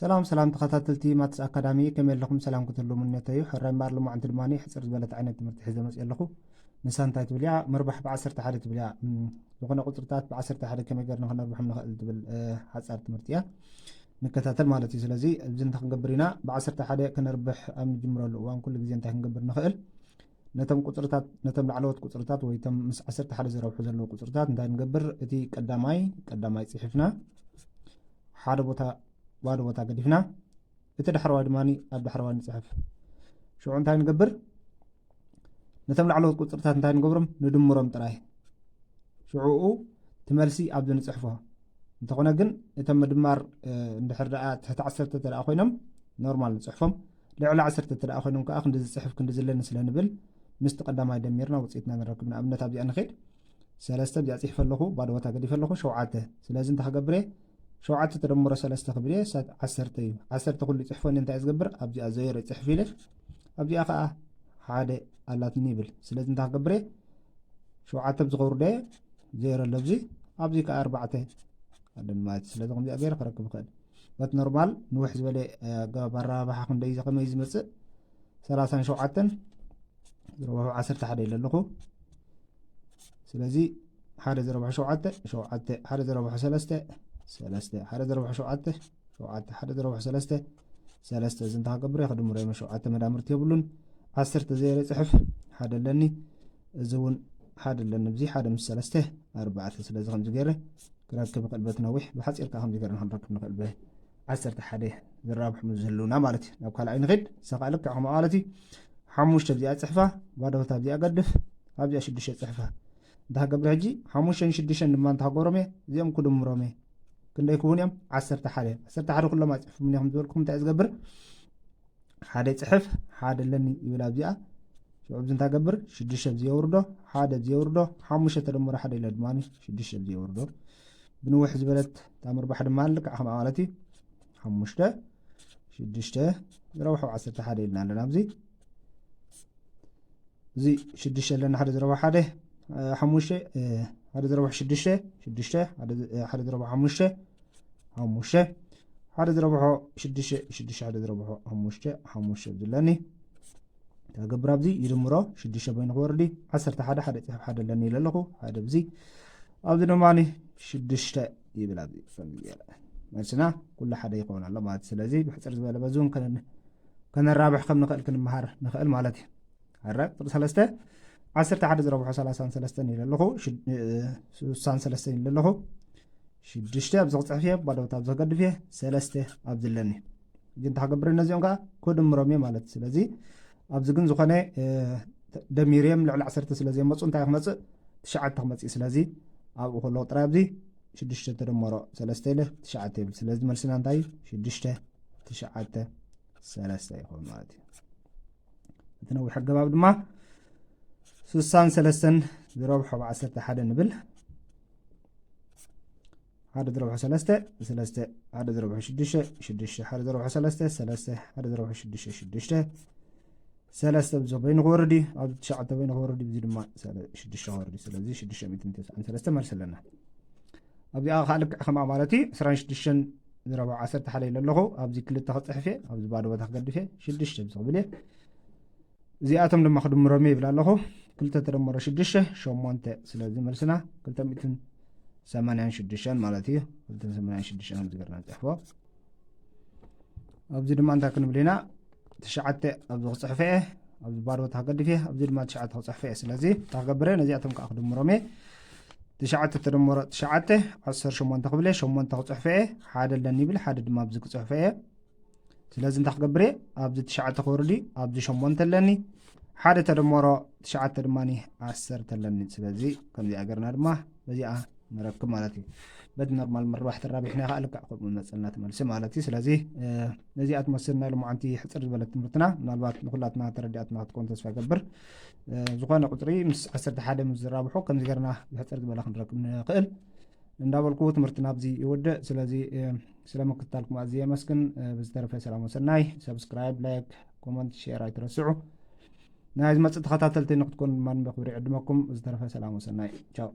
ሰላም ሰላም ተኸታተልቲ ማትስ ኣካዳሚ፣ ከመይ ኣለኹም? ሰላም ክትህሉ ምንዮተይ እዩ። ሕራይ እምበኣር፣ ሎማዓንቲ ድማ ሕፅር ዝበለት ዓይነት ትምህርቲ ሒዘ መፅእ ኣለኹ። ንሳ እንታይ ትብል እያ? መርባሕ ብዓሰርተ ሓደ ትብል እያ። እም፣ ዝኾነ ቁፅርታት ብዓሰርተ ሓደ ከመይ ገርና ክነርብሖም ንኽእል ትብል፣ እ፣ ሓፃር ትምህርቲ እያ። ንከታተል ማለት እዩ። ስለዚ ኣብዚ እንታይ ክንገብር ኢና? ብዓሰርተ ሓደ ክነርብሕ ኣብ ንጅምረሉ እዋን ኩሉ ግዜ እንታይ ክንገብር ንኽእል? ነቶም ቁፅርታት፣ ነቶም ላዕለዎት ቁፅርታት ወይ እቶም ምስ ዓሰርተ ሓደ ዝረብሑ ዘለዉ ቁፅርታት እንታይ ንገብር? እቲ ቀዳማይ፣ ቀዳማይ ፅሒፍና ሓደ ቦታ፣ ባዶ ቦታ ገዲፍና፣ እቲ ዳሕረዋይ ድማ ኣብ ዳሕረዋይ ንፅሕፍ። ሽዑ እንታይ ንገብር? ነቶም ላዕለዎት ቁፅርታት እንታይ ንገብሮም? ንድምሮም ጥራይ። ሽዑኡ እቲ መልሲ ኣብዚ ንፅሕፎ። እንተኾነ ግን እቶም ምድማር፣ እ፣ እንድሕር ደኣ ትሕቲ ዓሰርተ እንተ ደኣ ኮይኖም ኖርማል ንፅሕፎም፣ ልዕሊ ዓሰርተ እንተ ደኣ ኮይኖም ከዓ ክንዲ ዝፅሕፍ ክንዲ ዝለኒ ስለ ንብል ምስቲ ቀዳማይ ደሚርና ውፅኢትና ንረክብ። ንኣብነት ኣብዚኣ ንኸይድ። ሰለስተ ኣብዚኣ ፅሒፈ ኣለኹ፣ ባዶ ቦታ ገዲፈ ኣለኹ፣ ሸውዓተ። ስለዚ እንታይ ክገብር እየ? ሸውዓተ ተደምሮ ሰለስተ ክብል እየ፣ ሳት ዓሰርተ እዩ። ዓሰርተ ኩሉ ይፅሕፎ፣ እንታይ ዝገብር? ኣብዚኣ ዜሮ ይፅሕፍ ኢለ፣ ኣብዚኣ ከዓ ሓደ ኣላትኒ ይብል። ስለዚ እንታይ ክገብር እየ? ሸውዓተ ኣብዚ ከውርዶ እየ፣ ዜሮ ኣሎ ኣብዚ፣ ኣብዚ ከዓ ኣርባዕተ ኣለኒ ማለት እዩ። ስለዚ ከምዚኣ ገይረ ክረክብ ይኽእል። በት ኖርማል ንውሕ ዝበለ፣ እ፣ ኣገባብ ኣረባብሓ ክንደይ እዩ፣ ከመይ እዩ ዝመፅእ? ሰላሳን ሸውዓተን ዝረብሑ ዓሰርተ ሓደ ኢለ ኣለኹ። ስለዚ ሓደ ዝረብሑ ሸውዓተ፣ ሸውዓተ፣ ሓደ ዝረብሑ ሰለስተ፣ ሰለስተ፣ ሓደ ዝረብሑ ሸውዓተ፣ ሸውዓተ፣ ሓደ ዝረብሑ ሰለስተ፣ ሰለስተ። እዚ እንታይ ክገብር እየ? ክድምሮ እየ። ሸውዓተ መዳምርቲ የብሉን። ዓሰርተ ዜሮ ይፅሕፍ፣ ሓደ ኣለኒ። እዚ እውን ሓደ ኣለኒ። እዚ ሓደ ምስ ሰለስተ ኣርባዕተ። ስለዚ ከምዚ ገይረ ክረክብ ይኽእል። በት ነዊሕ ብሓፂር ከዓ ከምዚ ገይርና ክንረክብ ንኽእል። ብዓሰርተ ሓደ ዝራብሑ ምስ ዝህልውና ማለት እዩ። ናብ ካልኣይ ንኽድ። ሰኻ ልክዕ ከምኡ ማለት እዩ። ሓሙሽተ ኣብዚኣ ፅሕፋ፣ ባዶ ቦታ ኣብዚኣ ገድፍ፣ ኣብዚኣ ሽዱሽተ ፅሕፋ። እንታይ ክገብር ሕጂ? ሓሙሽተን ሽዱሽተን ድማ እንታይ ክገብሮም እየ? እዚኦም ክድምሮም እየ። ክንደይ ክውን እዮም? ዓሰርተ ሓደ። ዓሰርተ ሓደ ኩሎም ኣይፅሕፉን እዮም ዝበልኩም እንታይ እዩ ዝገብር? ሓደ ይፅሕፍ፣ ሓደ ኣለኒ ይብል ኣብዚኣ። ሽዑ ኣብዚ እንታይ ገብር? ሽዱሽተ ኣብዚ የውርዶ፣ ሓደ ኣብዚ የውርዶ፣ ሓሙሽተ ተደምሮ ሓደ ኢለ ድማ ሽዱሽተ ኣብዚ የውርዶ። ብንውሕ ዝበለት እታ ምርባሕ ድማ ልክዕ ከምኣ ማለት እዩ። ሓሙሽተ፣ ሽዱሽተ፣ ዝረብሖ ዓሰርተ ሓደ ኢልና ኣለና ኣብዚ። እዚ ሽዱሽተ ኣለና፣ ሓደ ዝረብሖ ሓደ፣ እ፣ ሓሙሽተ፣ እ፣ ሓደ ዝረብሖ ሽዱሽተ፣ ሽዱሽተ፣ ሓደ ዝ-፣ እ፣ ሓደ ዝረብሖ ሓሙሽተ፣ ሓሙሽተ፣ ሓደ ዝረብሖ ሽዱሽተ፣ ሽዱሽተ፣ ሓደ ዝረብሖ ሓሙሽተ፣ ሓሙሽተ ኣብዚ ኣለኒ። እንታይ ገብር ኣብዚ? ይድምሮ፣ ሽዱሽተ በይኑ ክወርድ እዩ። ዓሰርተ ሓደ፣ ሓደ ፅሕፍ ሓደ ኣለኒ ኢለ ኣለኹ። ሓደ ኣብዚ፣ ኣብዚ ድማ ሽዱሽተ ይብል ኣብዚ። ከምዚ ገይረ መልስና ኩሉ ሓደ ይኸውን ኣሎ ማለት እዩ። ስለዚ ብሕፅር ዝበለ በዚ እውን ከነ-፣ ከነራብሕ ከም ንኽእል ክንመሃር ንኽእል ማለት እዩ። ኣረ፣ ቁፅሪ ሰለስተ፣ ዓሰርተ ሓደ ዝረብሖ ሰላሳን ሰለስተን ኢለ ኣለኹ። ሽድ-፣ እ፣ ስሳን ሰለስተን ኢለ ኣለኹ። ሽዱሽተ ኣብዚ ክፅሕፍ እየ፣ ባዶ ቦታ ኣብዚ ክገድፍ እየ። ሰለስተ ኣብዚ ኣለኒ። እዚ እንታይ ክገብር ነዚኦም ከዓ ክድምሮም እየ ማለት እዩ። ስለዚ ኣብዚ ግን ዝኾነ፣ እ፣ ደሚር እዮም ልዕሊ ዓሰርተ ስለ ዘይመፁ እንታይ ክመፅእ? ትሽዓተ ክመፅእ እዩ። ስለዚ ኣብኡ ከለዉ ጥራይ ኣብዚ ሽዱሽተ ተደመሮ ሰለስተ ኢለ ትሽዓተ ይብል። ስለዚ መልስና እንታይ እዩ? ሽዱሽተ፣ ትሽዓተ፣ ሰለስተ ይኸውን ማለት እዩ። እቲ ነዊሕ ኣገባብ ድማ ስሳን ሰለስተን ዝረብሖ ብዓሰርተ ሓደ ንብል። ሓደ ዝረብሖ ሰለስተ፣ ሰለስተ፣ ሓደ ዝረብሖ ሽዱሽተ፣ ሽዱሽተ፣ ሓደ ዝረብሖ ሰለስተ፣ ሰለስተ፣ ሓደ ዝረብሖ ሽዱሽተ፣ ሽዱሽተ፣ ሰለስተ ብዚ በይኑ ክወርድ እዩ። ኣብዚ ትሽዓተ በይኑ ክወርድ እዩ። እዚ ድማ ሰለ-፣ ሽዱሽተ ክወርድ እዩ። ስለዚ ሽዱሽተ ሚእትን ተስዓን ሰለስተ መልሲ ኣለና። ኣብዚኣ ከዓ ልክዕ ከምኣ ማለት እዩ። ዕስራን ሽዱሽተን ዝረብሖ ዓሰርተ ሓደ ኢለ ኣለኹ። ኣብዚ ክልተ ክፅሕፍ እየ፣ ኣብዚ ባዶ ቦታ ክገድፍ እየ። ሽዱሽተ ብዚ ክብል እየ። እዚኣቶም ድማ ክድምሮም እየ ይብል ኣለኹ። ክልተ ተደመሮ ሽዱሽተ፣ ሸሞንተ። ስለዚ መልስና ክልተ ሚእትን ሰማንያን ሽዱሽተን ማለት እዩ። ክልተ ሚእትን ሰማንያን ሽዱሽተን ከምዚ ገርና ንፅሕፎ። ኣብዚ ድማ እንታይ ክንብል ኢና? ትሽዓተ ኣብዚ ክፅሕፈ እየ፣ ኣብዚ ባዶ ቦታ ክገድፍ እየ፣ ኣብዚ ድማ ትሽዓተ ክፅሕፈ እየ። ስለዚ እንታይ ክገብር እየ? ነዚኣቶም ከዓ ክድምሮም እየ። ትሽዓተ ተደመሮ ትሽዓተ፣ ዓሰርተ ሸሞንተ ክብል እየ፣ ሸሞንተ ክፅሕፈ እየ፣ ሓደ ኣለኒ ይብል፣ ሓደ ድማ ኣብዚ ክፅሕፈ እየ። ስለዚ እንታይ ክገብር እየ? ኣብዚ ትሽዓተ ክወርድ እዩ፣ ኣብዚ ሸሞንተ ኣለኒ፣ ሓደ ተደመሮ ትሽዓተ ድማ ዓሰርተ ኣለኒ። ስለዚ ከምዚኣ ገርና ድማ በዚኣ ንረክብ ማለት እዩ። በቲ ኖርማል ምርባሕ ተራቢሕና ከዓ ልክዕ ከምኡ መፀና ትመልሲ ማለት እዩ። ስለዚ፣ እ፣ ነዚኣ ትመስል ናይ ሎማዓንቲ ሕፅር ዝበለት ትምህርትና፣ ምናልባት ንኩላትና ተረዲኣትና ክትኮን ተስፋ ይገብር። እ፣ ዝኾነ ቁፅሪ ምስ ዓሰርተ ሓደ ምስ ዝራብሑ ከምዚ ገርና ብሕፅር ዝበለ ክንረክብ ንኽእል እንዳበልኩ ትምህርትና ኣብዚ ይወድእ። ስለዚ፣ እ፣ ስለ ምክትታልኩም ኣዝየ የመስግን። እ፣ ብዝተረፈ ሰላም ወሰናይ። ሰብስክራይብ፣ ላይክ፣ ኮመንት፣ ሼር ኣይትረስዑ። ናይ ዝመፅእ ተኸታተልቲ ንክትኮኑ ድማ ብኽብሪ ይዕድመኩም። ብዝተረፈ ሰላም ወሰናይ። ቻው።